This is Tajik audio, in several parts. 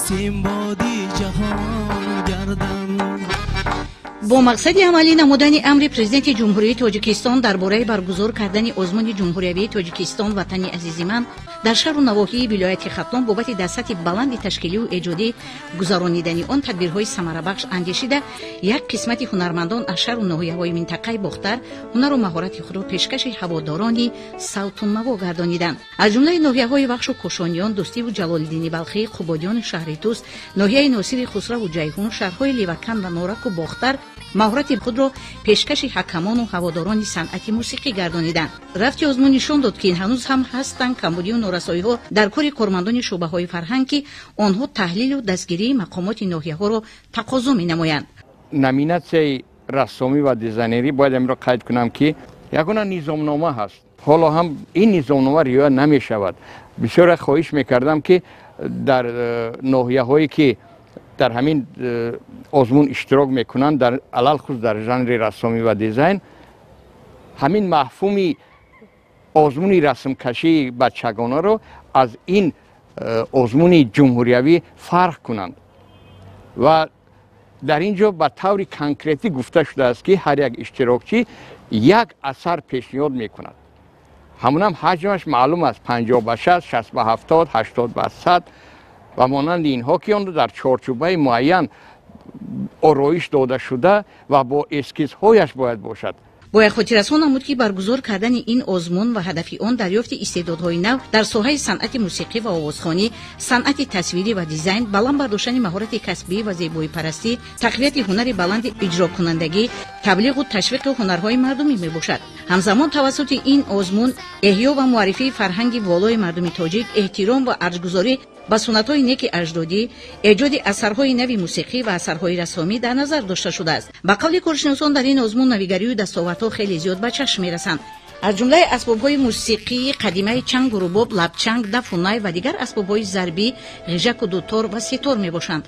Симбоди ҷаҳон гардам. Бо мақсади амалӣ намудани амри Президенти Ҷумҳурии Тоҷикистон дар бораи баргузор кардани озмуни Ҷумҳуриявии Тоҷикистон «Ватани азизи ман» дар шаҳру навоҳии вилояти Хатлон бобати дар сатҳи баланди ташкилию эҷодӣ гузаронидани он тадбирҳои самарабахш андешида, як қисмати ҳунармандон аз шаҳру ноҳияҳои минтақаи Бохтар ҳунару маҳорати худро пешкаши ҳаводорони савту наво гардониданд. Аз ҷумлаи ноҳияҳои Вахшу Кӯшониён, Дӯстиву Ҷалолиддини Балхӣ, Қубодиёну шаҳри Тӯс, ноҳияи Носири Хусраву Ҷайҳун, шаҳрҳои Левакан ва Нораку Бохтар маҳорати худро пешкаши ҳакамону ҳаводорони санъати мусиқӣ гардониданд. Рафти озмун нишон дод, ки ҳанӯз ҳам ҳастанд камбудию норасоиҳо дар кори кормандони шӯъбаҳои фарҳанг, ки онҳо таҳлилу дастгирии мақомоти ноҳияҳоро тақозо менамоянд. Номинатсияи рассомӣ ва дизайнерӣ бояд амро қайд кунам, ки ягона низомнома ҳаст. Ҳоло ҳам ин низомнома риоя намешавад. Бисёре хоҳиш мекардам, ки дар ноҳияҳое ки дар ҳамин озмун иштирок мекунанд, дар алалхусус дар жанри рассомӣ ва дизайн, ҳамин мафҳуми озмуни расмкашии бачагонаро аз ин озмуни ҷумҳуриявӣ фарқ кунанд. Ва дар ин ҷо ба таври конкретӣ гуфта шудааст, ки ҳар як иштирокчӣ як асар пешниҳод мекунад. Ҳамонам ҳаҷмаш маълум аст: 50 ба 60, 60 ба 70, 80 ба 100 ва монанди инҳо, ки онро дар чорчӯбаи муайян ороиш дода шуда ва бо эскизҳояш бояд бошад. Бояд хотиррасон намуд, ки баргузор кардани ин озмун ва ҳадафи он дарёфти истеъдодҳои нав дар соҳаи санъати мусиқӣ ва овозхонӣ, санъати тасвирӣ ва дизайн, баланд бардоштани маҳорати касбӣ ва зебоипарастӣ, тақвияти ҳунари баланди иҷрокунандагӣ, таблиғу ташвиқи ҳунарҳои мардумӣ мебошад. Ҳамзамон тавассути ин озмун эҳё ва муаррифии фарҳанги волои мардуми тоҷик, эҳтиром ва арҷгузорӣ ба суннатҳои неки аҷдодӣ, эҷоди асарҳои нави мусиқӣ ва асарҳои рассомӣ дар назар дошта шудааст. Ба қавли коршиносон, дар ин озмун навигарию дастовардҳо хеле зиёд ба чашм мерасанд. Аз ҷумлаи асбобҳои мусиқии қадимаи чангу рубоб, лабчанг, дафу най ва дигар асбобҳои зарбӣ, ғижаку дутор ва сетор мебошанд.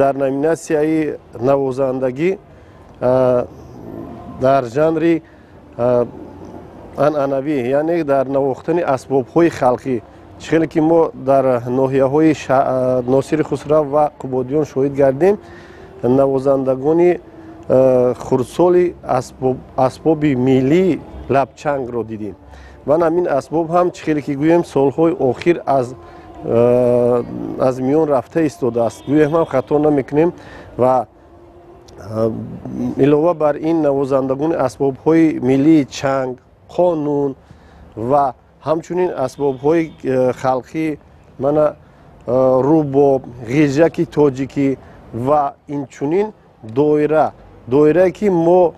Дар номинатсияи навозандагӣ дар жанри анъанавӣ, яъне дар навохтани асбобҳои халқӣ, чӣ хеле ки мо дар ноҳияҳои Носири Хусрав ва Қубодиён шоҳид гардем, навозандагони хурдсоли асбоби миллии лабчангро дидем. Ва ҳамин асбоб ҳам, чӣ хеле ки гӯем, солҳои охир аз миён рафта истодааст, гӯем ҳам хато намекунем. Ва илова бар ин, навозандагони асбобҳои миллии чанг, қонун ва ҳамчунин асбобҳои халқӣ, мана рубоб, ғижаки тоҷикӣ ва инчунин доира, доирае ки мо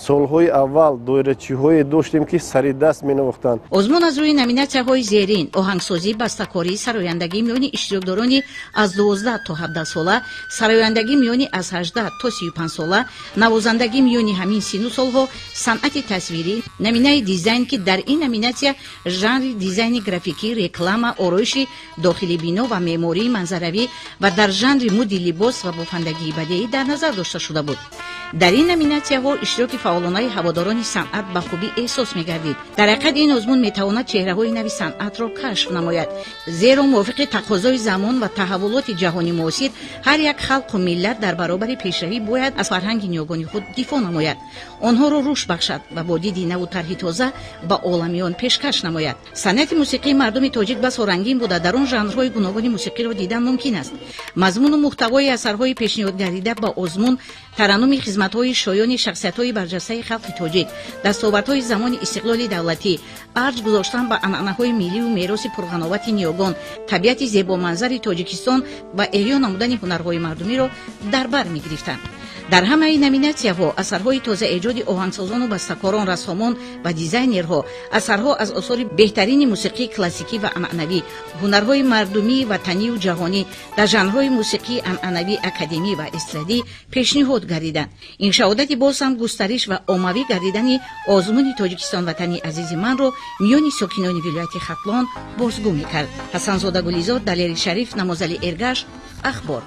солҳои аввал доирачиҳое доштем, ки сари даст менавохтанд. Озмун аз рӯи номинатсияҳои зерин: оҳангсозӣ, бастакорӣ, сарояндагӣ миёни иштирокдорони аз 12 то 17 сола, сарояндагӣ миёни аз 18 то 35 сола, навозандагӣ миёни ҳамин сину солҳо, санъати тасвирӣ, номинаи дизайн, ки дар ин номинатсия жанри дизайни графикӣ, реклама, ороиши дохили бино ва меъмории манзаравӣ ва дар жанри муди либос ва бофандагии бадеӣ дар назар дошта шуда буд. Дар ин номинатсияҳо иштироки фаъолонаи ҳаводорони санъат ба хубӣ эҳсос мегардид. Дар ҳақиқат, ин озмун метавонад чеҳраҳои нави санъатро кашф намояд, зеро мувофиқи тақозои замон ва таҳаввулоти ҷаҳони муосир ҳар як халқу миллат дар баробари пешравӣ бояд аз фарҳанги ниёгони худ дифоъ намояд, онҳоро рушд бахшад ва бо диди наву тарҳи тоза ба оламиён пешкаш намояд. Санъати мусиқии мардуми тоҷик басо рангин буда, дар он жанрҳои гуногуни мусиқиро дидан мумкин аст. Мазмуну муҳтавои асарҳои пешниҳодгардида ба озмун тараннуми хизматҳои шоёни шахсиятҳои барҷастаи халқи тоҷик, дастовардҳои замони истиқлоли давлатӣ, арҷ гузоштан ба анъанаҳои миллию мероси пурғановати ниёгон, табиати зебоманзари Тоҷикистон ва эҳё намудани ҳунарҳои мардумиро дар бар мегирифтанд. Дар ҳамаи номинатсияҳо асарҳои тозаэҷоди оҳангсозону бастакорон, рассомон ва дизайнерҳо, асарҳо аз осори беҳтарини мусиқии классикӣ ва анъанавӣ, ҳунарҳои мардумии ватанию ҷаҳонӣ дар жанрҳои мусиқии анъанавӣ, академӣ ва эстрадӣ пешниҳод гардиданд. Ин шаҳодати боз ҳам густариш ва оммавӣ гардидани озмуни «Тоҷикистон ватани азизи манро» миёни сокинони вилояти Хатлон бозгӯ мекард. Ҳасанзода Гулизор, Далери Шариф, Намозали Эргаш, Ахбор.